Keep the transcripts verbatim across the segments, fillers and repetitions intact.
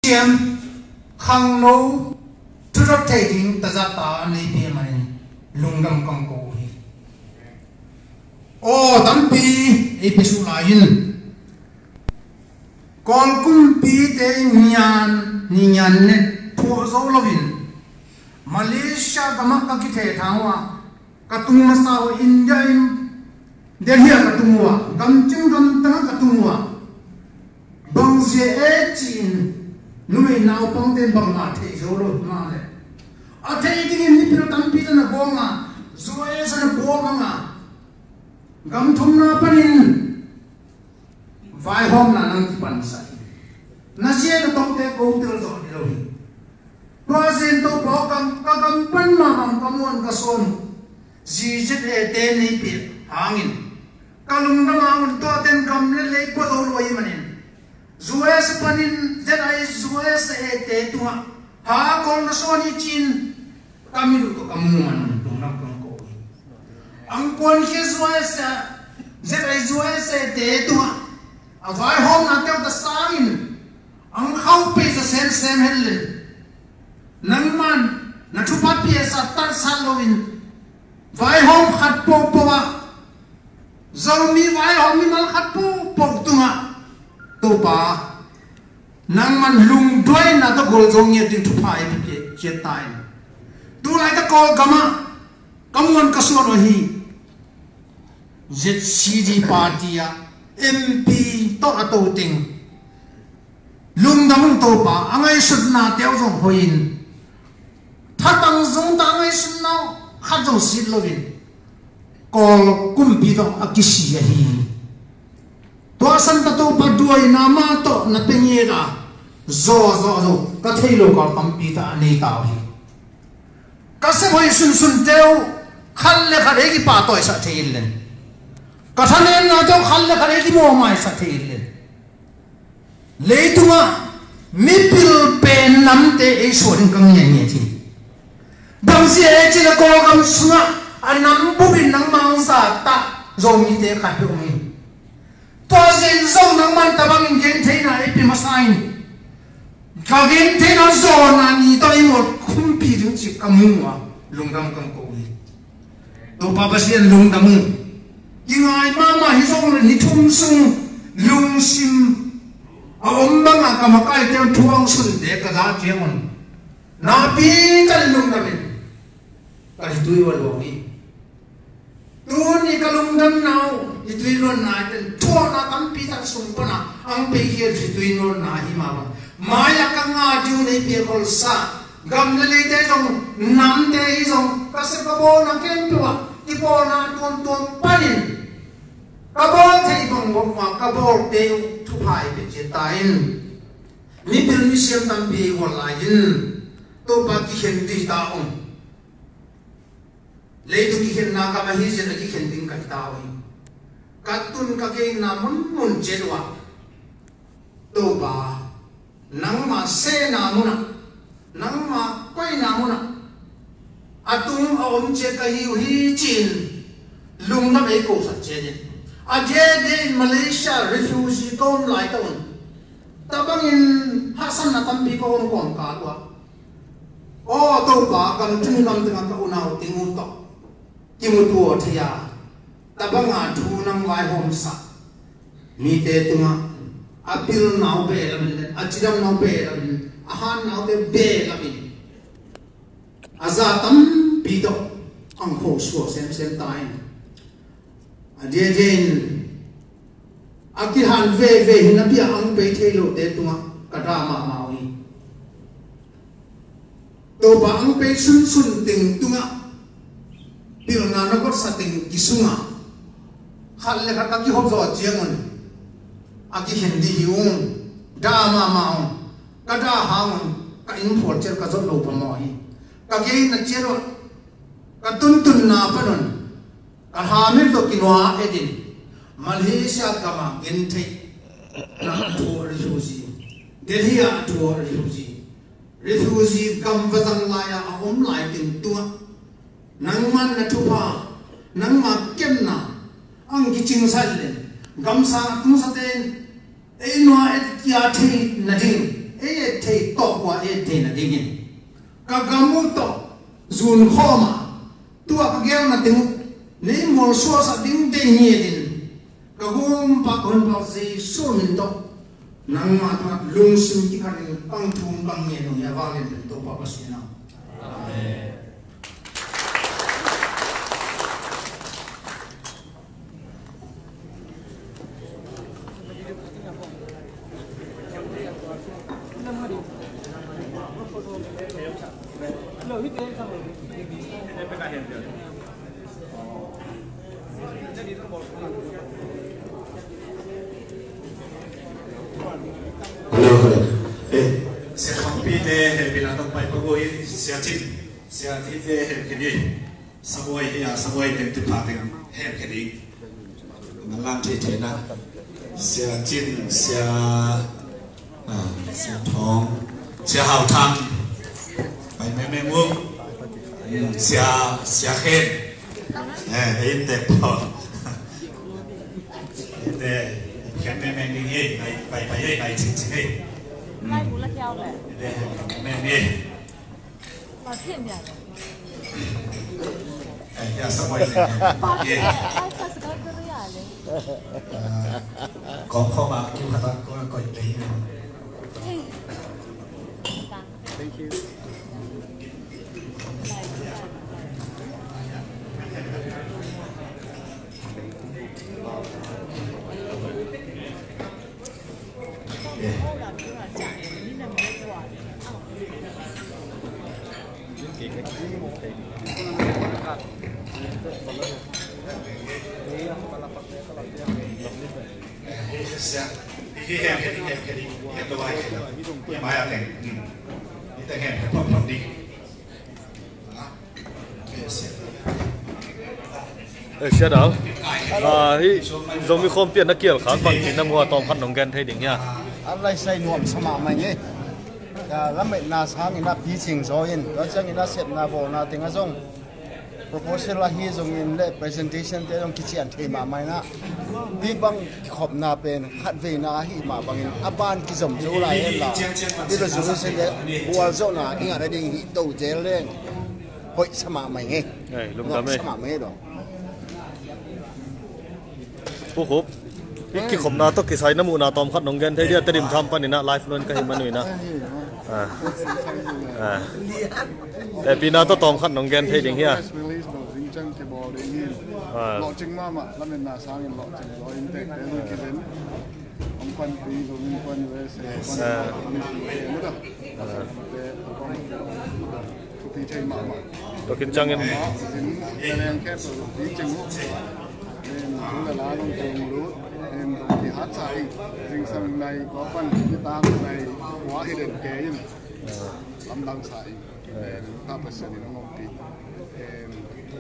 Siam, khangno, thudot thei ding tazat ta nei pia manin lungdam kong ko uh hi. Aw tampi ei pia suh lai in, Kawl kumpite nian ni nian ne thuah zo loin Malaysia gamah ka kitheh thang uh a, ka tung masa uh India in Delhi ah ka tung uh a, gamcing gamtang ah ka tung uh a, bangzia e ci-in numei naupangte in bangmah thei zo lo hi mah le, a thei dingin mipil tampi tan a bawng a, U S a na bawng a, gam thumna panin vaihawmna nang kipansak hi. Na zia na tawngte ko tel zawh hi lo hi. Tua zin to pawh kam ka kam pan mahmah ka muan ka suan uh. Zizet ete nei pia hangin ka lungdam a un, tua ten gam le lei pua zo lo ahi manin, U S panin Z I U S ete tungah ha kong na suan hi cin ka mit uh tawh ka muan un lungdam kong ko hi. Angkuan khi U S Z I U S ete tungah a vaihawmna teuh ta sangin ang khau pei za semsem hen len, nangman na thupha piasa tarsat loin vaihawm khat pohpoh ah, Zomi vaihawm mimal khat pohpoh tungah Topa nangman lungduaina ka gol zo ngiat ding thupha ei pia ciat ta in. Tulai ka Kawlgamah ka muan ka suan uh hi. Z C D party ah M P tawh a to teng lungdam ung Topa, a ngaihsutna teuh zong hoih in, thatang zong ta a ngaihsutna uh khat zong sit loin Kawl kumpi tawh a kisi ahi. Tua santa Topa duaina mah tawh na pia ngiat a, zaw zaw zaw ka thei lo ka tampi ta a nei ta uh hi. Ka sep hoih sunsun teuh khat le khat ei kipahtawisak thei in len, ka thanemna teuh khat le khat ei kimawhmaisak thei in len, leitungah mipil pen namte ei suan in ka ngiat ngiat hi. Bangzia e cin a Kawlgam sungah a nam bupin nangmah ang zatah Zomite khat hi om hi. Tua zin zong nangman tabangin gentheina ei pia masa in, ka gentheina zawna ni tawh ei mawt khumpi ding cih ka mu a, lungdam kong ko hi. Topa Pasian lungdam ung. Kingai mahmah hi zong le ni thum sung lungsim a om bangah ka makaite un thuang sunte ka za ciangun napi kan lungdam in ka ritui ua luang hi. Tuni ka lungdamna uh ritui luanna ten thuakna tampi tak sung pana ang pei hian ritui luanna hi mah bang mai-ah ka ngah ding uh nei pia kholsa. Gam le leite zong, namte hi zong, ka sep ka bawlna khempeuh ah kipawlna tuamtuam panin ka bawl thei bang bawk ma ka bawlte uh thupha ei pia ciat ta in. Mipil misiam tampi ei gual lai in Topa kikhen dih ta ung. Leitung kikhenna kam ahi zin a kikhen ding ka hi ta uh hi. Ka tun ka keina munmun ciat uh ah Topa, nangma sehna munah, nangma koihna munah a tung a om ciat ka hi uh hi ci-in lungdam ei kosak ciat in, a diakdiak in Malaysia refugee ka om lai ta un tabangin hahsatna tampi ka om kawmkal uh ah, aw Topa, gam tung gam tengah ka unau Ting U tawh kimutua thei a, tabanga thu nang vaihawmsak mite tungah a pilna uh beh lamin le a cidamna uh beh lamin, a hatna uh beh lamin a za tampi tawh ang khosua semsem ta in, a diakdiak in a kihan veve hi napi-ah ang pei thei lote tungah ka da mahmah uh hi. Topa, ang pei sunsun teng tungah pilna na gotsa teng kisunga khat le khat ka kihop zawh ciangun a kikhen dih hi ung. Da mahmah ung. Ka da hangun ka inn phual ciat ka zot lo phamawh hi. Ka geina ciat uh ka tuntunna panun ka hamil tawh kinuah etin Malaysia gamah gentheihna thu a refugee, Delhi ah thu a refugee, refugee gam va zang lai-ah a om lai teng tungah nangman na thupha, nangma kemna ang kicingsak len, gamsang a tungsate in ei nuai et kia thei nading, ei et thei ka gam uh tawh zun khawm a, tua ka gelna teng uh nei mual suaksak ding deih ngiatin, ka gumpa ka honpa Jesu min tawh nangma tungah lungsim kikhatin pang thum pang ngen uh hi. A vanglian pen Topa Pasian aw. Amen. Hello, hello. Eh, Sia Khangpi te hehpihna tawh pai pah uh hi, Sia Cin, Sia Cin te hehpih ni. Sabuai hi a, sabuai teng tuipha teng hehpih ni. Nan lang thei thei na. Sia Cin, Sia, ah, Sia Thawng, Sia Hau Thang. Pai meme mu. Hmm, Sia, Sia Khen. Eh, eh, in te po. In te, Khen meme ni hi, nai, pai, pai, eh, nai chin chin, eh. Hmm. In te, meme ni. Thank you. Eh, Sia Dau. Ah, hih Zomi khawmpi ah na kial khak bangci na mu a, tawm khat nong gen thei ding hia? A laisai nuam sa mahmah ing ei. Lametna sangin a picing zaw in, tua ciangin a sepna bawlna teng ah zong proposal ahi zongin le presentation te zong kician thei mahmah in a, hih bang kikhopna pen khatveina ahi mah bangin a ban kizom zo lai hen la, hih lo zong in se le bual zawhna i ngat a ding hih to zel leng hoih sa mahmah ing ei. Ei, lungdam ei. Nuam sa mahmah ing ei dong. Pu Khup, hih kikhopna tawh kisai na muhna tawm khat nong gen thei dia, Tedim tham panin a live lo in ka hih man uh in a. Ah. Ah. Hehpihna tawh tawm khat nong gen thei ding hia? Press release bang zingciang kibawl ding hi. Ah. Lawhcing mahmah, lametna sangin lawhcing zaw in, tekte lui kizen. Hong panpih, Zomi Innkuan U S A, hong panpih, ah, mipi te, mu ta. Te, hong panpih. Thupi thei mahmah. Tua khit ciangin. Zin, Zeliang khempeuh pi cing uh. Zin, zin la la dong teng lut. Zin dong kihat sa ing. Zingsang nai kua pan, nitak nai kua hi den kei in. Lamdang sa ing. Zin, ta Pasian in hong ompih.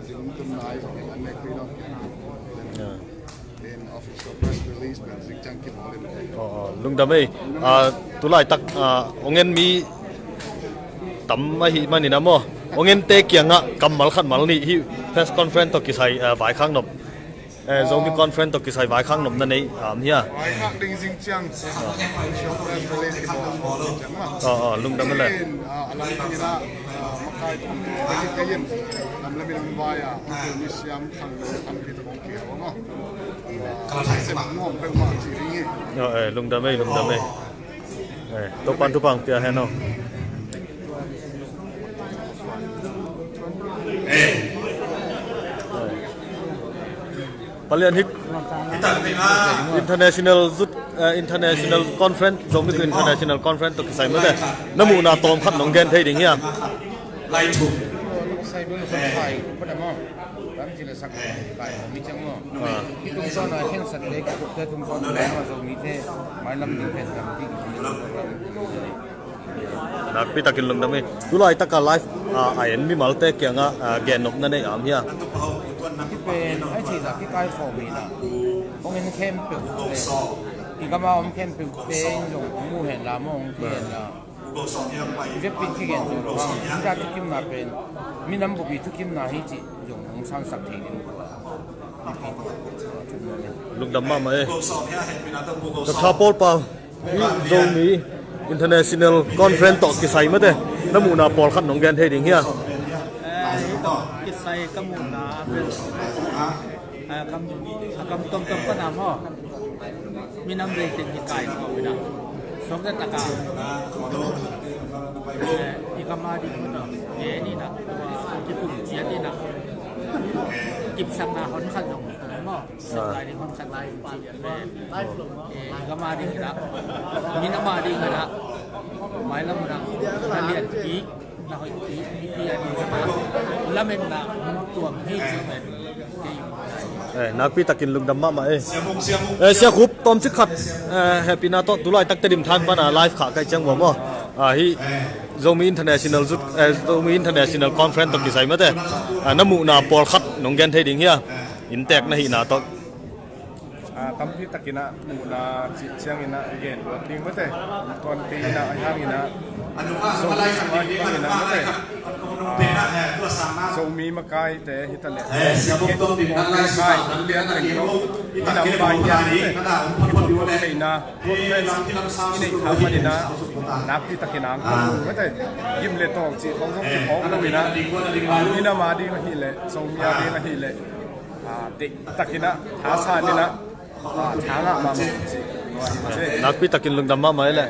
Zin, tum nai zong in an nek pi dong. Zin, Aw, aw, lungdam ei. Ah, tulaitak, ah, hong en mi tam ahih manin a maw, hong ente kiangah kammal khat mal nih hih press conference tawh kisai, ah, vaikhak nop, eh, Zomi conference tawh kisai vaikhak nop na nei, ah, hia? Vaikhak ding zing ciang, ah, press release kibawl ciang maw. Aw, aw, lungdam ei le. Zin, ah, a lam khat in a, ah, makai tung tung kei in, lam lam in vai a, misiam khang lo khang pi ta kong kia maw. Aw, eh, lungdam ei, lungdam ei. Eh, Topa'n thupha pia hen aw. Palian hik international zut, eh, international conference, Zomi International Conference tawh kisai mah te. Na muhna tawm khat nong gen thei ding hia? Lai thum. Sai bul khun khai, pada maw. Ram ci le sak kai mi ciang maw. Ah. Tung sawn a khensat te, kikup te, tung sawn a ma zo mi te, mailam ding pen ram ding. Nakpi takin lungdam ei. Tulaitak a live, ah, a en mimalte kiangah, ah, gennopna nei a om hia? Hih pen, ai ci zah kikai khawm hi na. Hong en khempeuh te. I gam a om khempeuh te in zong hong mu hen la maw, hong thei hen la. I vekpi in kigen zo lo hang, hih ta thukimna pen minam bup i thukimna hi cih zong hong sangsak thei ding. Lungdam mahmah ei. Doctor Paul Pau, hih Zomi International Conference tawh kisai mate, na muhna pawlkhat nong gen thei ding hia? Eh, hih tawh kisai ka muhna a bel, eh, kam, a kam tuamtuam pana maw, minam vei teng hi kai ko ina. Sawk zet taka, eh, i kam a ding mah tawh gen ina, tua kikum ciat ina, kipsakna hon khat zong maw. Sak lai ding, hong sak lai ding, ci lian ve. Eh, i gam a ding hi na, minam a ding hi na, mailam na, na lian kik, na hoih kik, mipi a ding hi na, lametna hong tuam hi ci ven. Kei. Eh, nakpi takin lungdam mahmah e. Eh, Sia Khup, tawmcik khat, eh, hehpihna tawh tu laitak Tedim than pana live khah ka hih ciang maw. Ah, hih Zomi International Youth, eh, Zomi International Conference tawh kisai mate. Ah, na muhna pawlkhat nong gen thei ding hia? Inntek na hihna tawh. Ah, tampi takin ah muhna cih ciangin ah gen luat ding mate. Tuanpih in ah, a hiangin ah, Zomi sungah hi bangin ah mate. Ah, Zomi makaite hi ta leh. Eh, Sia Bung Tawng Dim Nang Lai Sungah Dang Lian Teng Tawh i nam pai hian mate. Kiphawk theihna conference i neih kha panin ah, nakpi takin ah hong ko mate. Gim le tawl cih khawng zong kiphawk lo in ah, minam a ding ahih leh, Zomi a ding ahih leh, ah, deih takin ah, tha san in ah, ah, tha ngah mahmah. Nakpi takin lungdam mahmah e leh.